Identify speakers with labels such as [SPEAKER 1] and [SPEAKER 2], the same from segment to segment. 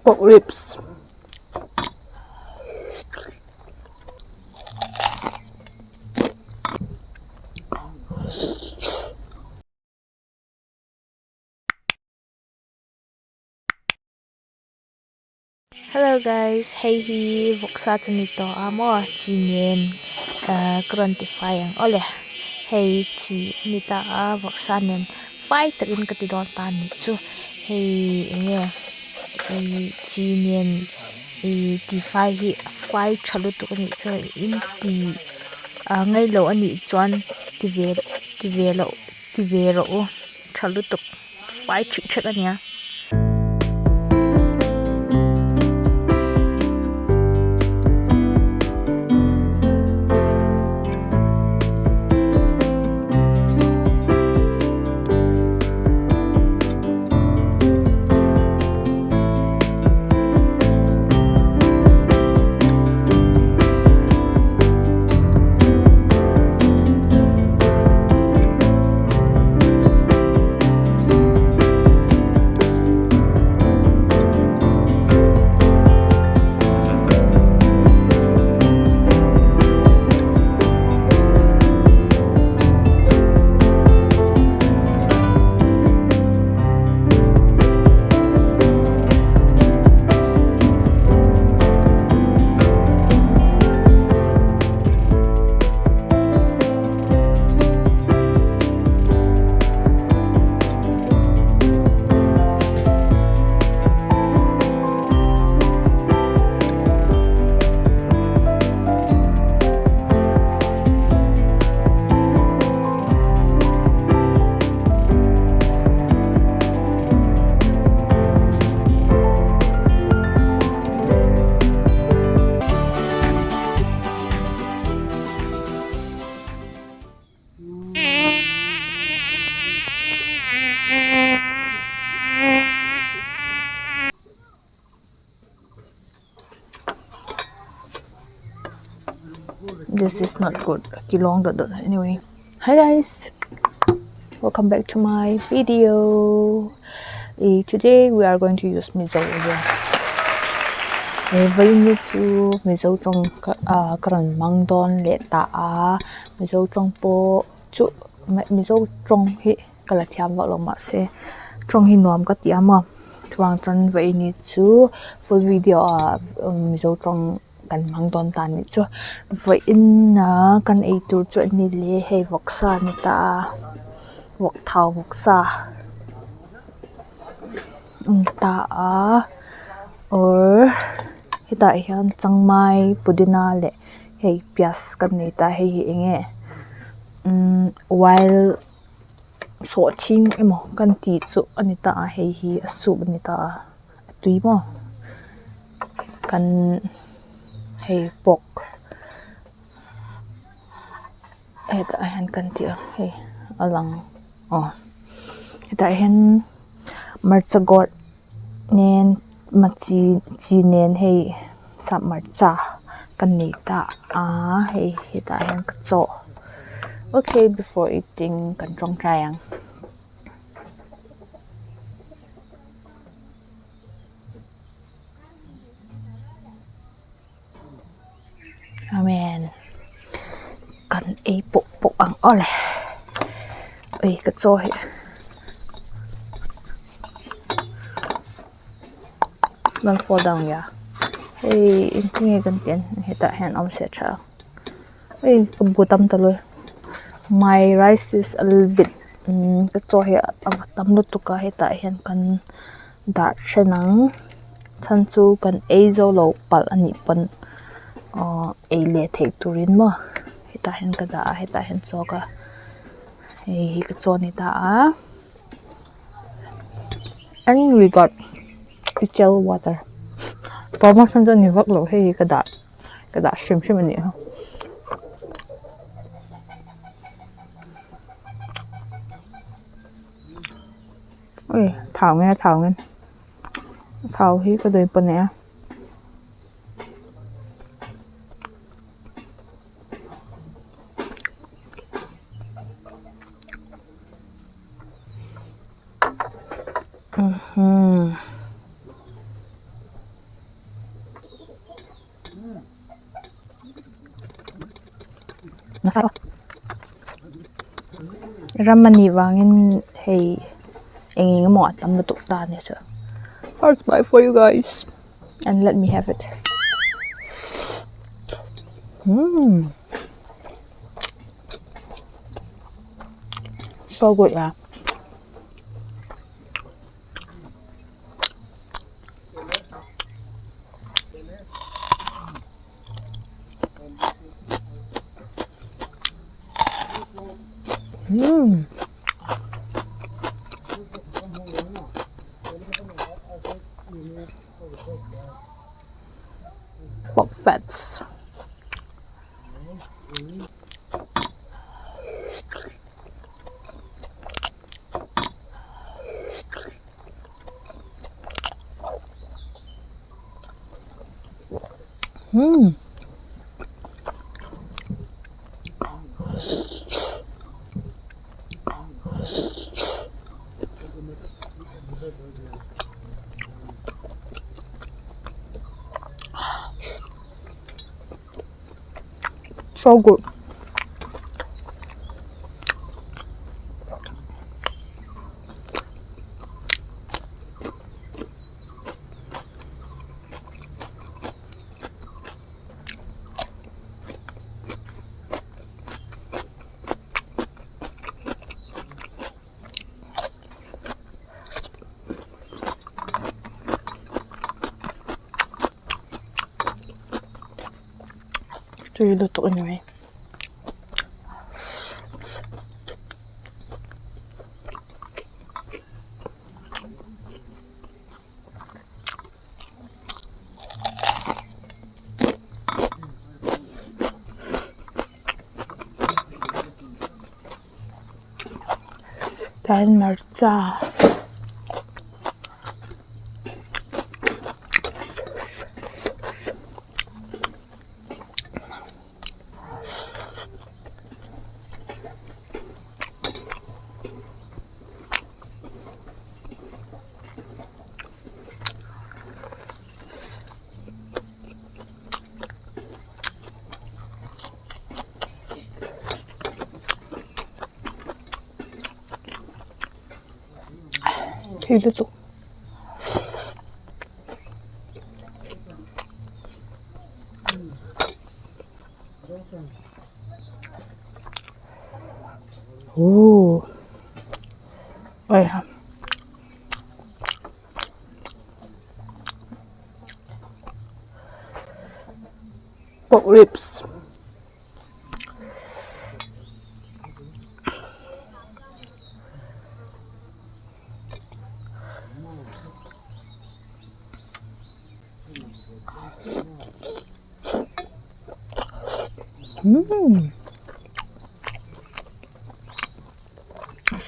[SPEAKER 1] Pork ribs.
[SPEAKER 2] Hello guys hei hi vawksa chu ni tawh a maw chi nen ahh ka rawn ti fai ang awle hei chi a ni ta a vawksa nen fai takin ka ti dawn ta a nih chu hei eng nge ihh chi nen ihh ti fai hi a fai tha lutuk a nih chuan in ti ah ngailo a nih chuan ti ve ti ve loh ti ve rawh u tha lutuk fai thik thek a nia.
[SPEAKER 1] This is not good kilong dot dot anyway hi guys welcome back to my video eh, today we are going to use mizo again eh, vawiin chu mizo tawng ah ka rawn hmang dawn leh ta a mizo tawng pawh chu mizo tawng hi ka la thiam vak lo mahse tawng hi nuam ka ti a maw chuvang chuan vawiin chu full video ah mizo tawng kan hmang dawn ta anih chu vawiin ah kan ei tur chu a ni leh hei vawksa a ni ta a vawk thau vawksa a ni ta a or hetah hian changmai pudina leh hei pias kan nei ta hei hi eng nge umm wild sawhthing emaw kan tih chu a ni ta a hei hi a soup a ni ta a a tui maw kan hei pork hetah hian kan tih ang hei a lang aw hetah hian hmarcha gourd nen chi chi nen hei sap hmarcha kan nei ta a hei hetah hian ka chawh okay before eating kan tawngtai ang. Amen kan ei pawh pawh ang aw le ei ka chaw hi don't fall down ya hei engtin nge kan tih ang hetah hian awm se tha ang hei ka bu tam ta lo my rice is a little bit umm ka chaw hi a va tam lutuk a hetah hian kan dah then ang chhan chu kan ei zo lo palh a nih pawn ahh ei leh theih turin maw hetah hian ka dah a hetah hian chaw ka hei hi ka chaw a ni ta a and we got gel water promotion chu a ni vak lo hei hi ka dah ka dah hrim hrim a nih hi. Ui thau nge thau nge thau hi ka dui pawh nei a. Ram a nih vangin hei eng eng emaw a tam lutuk ta a ni chu. First bite for you guys and let me have it. Umm so good yeah. Umm. Pork fats. Umm. So good. Tui lutuk a ni mai. Tah hian hmarcha. Tui lutuk. Ooh. Pork ribs. Mmm.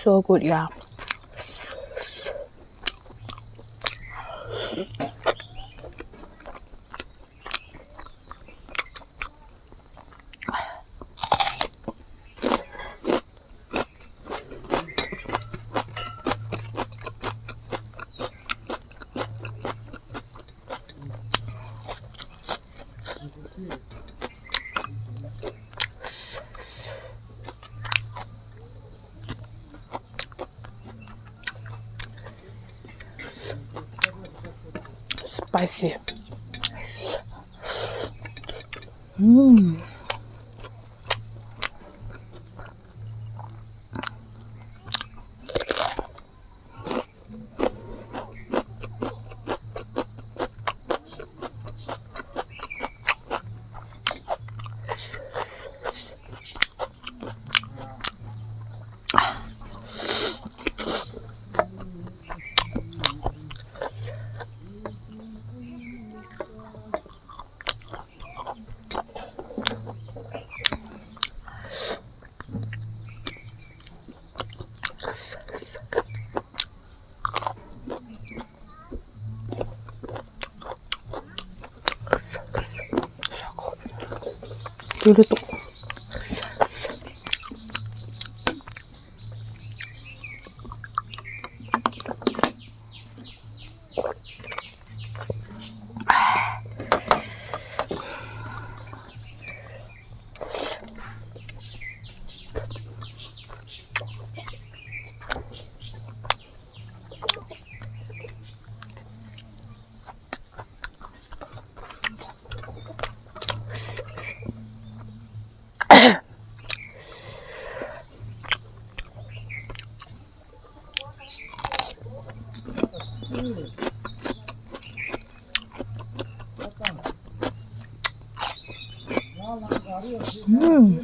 [SPEAKER 1] So good, yeah. Spicy. Mmm. Tui lutuk. Umm.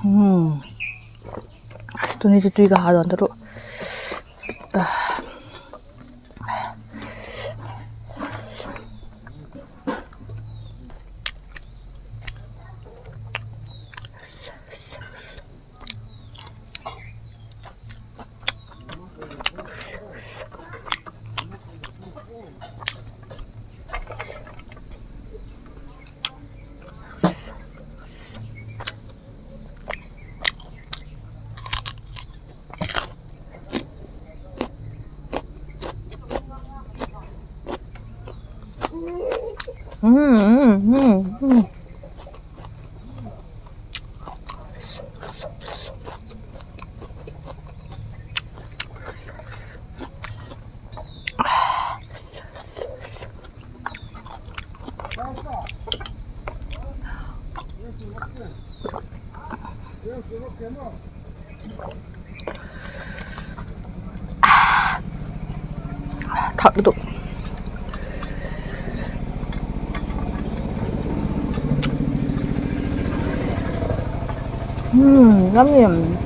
[SPEAKER 1] Umm tuni chu tui ka ha dawn ta ruh. Thak lutuk. Umm yummy.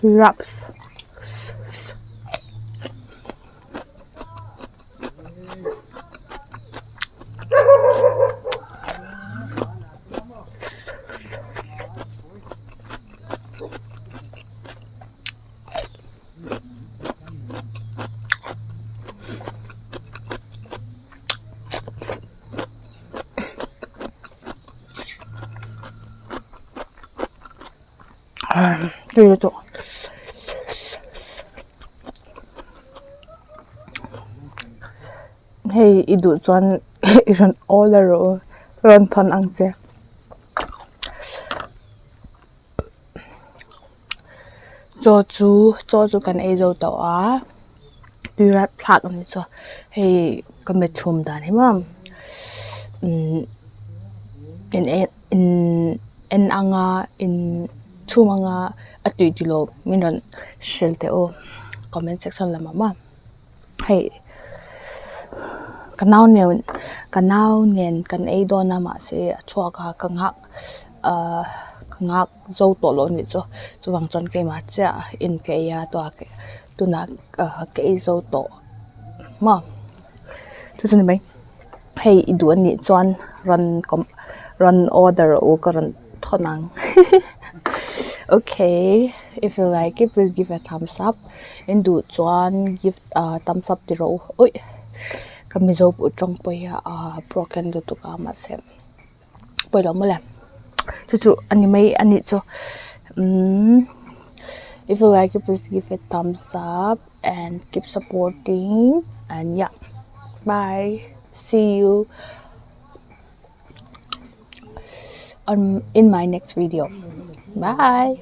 [SPEAKER 1] Wraps. Tui lutuk. Hei i duh chuan i rawn awl a rawh u rawn thawn ang che. Chaw chu chaw chu kan ei zo tawh a tui rat thlak a ni chu hei ka mit chhum dan hi maw umm in in en anga in chhum anga a tui tih loh min rawn hrilh teh u comment section lamah maw hei ka nau nen ka nau nen kan ei dawn a mahse a chhuak a ka nghak ahh ka nghak zo tawh loh anih chu chuvang chuan keimah chiah in ka ei a tunah ka ei zo tawh maw chu chu ni mai hei i duh anih chuan rawn rawn order rawh u ka rawn thawn ang okay if you like it please give a thumbs up in duh chuan give thumbs up ti rawh u ui ka mizo pawh tawng pawh hi a broken lutuk a mahse. Pawi lo mawle chu chu a ni mai a nih chu umm if you like it please give a thumbs up and keep supporting and yeah bye see you on in my next video bye.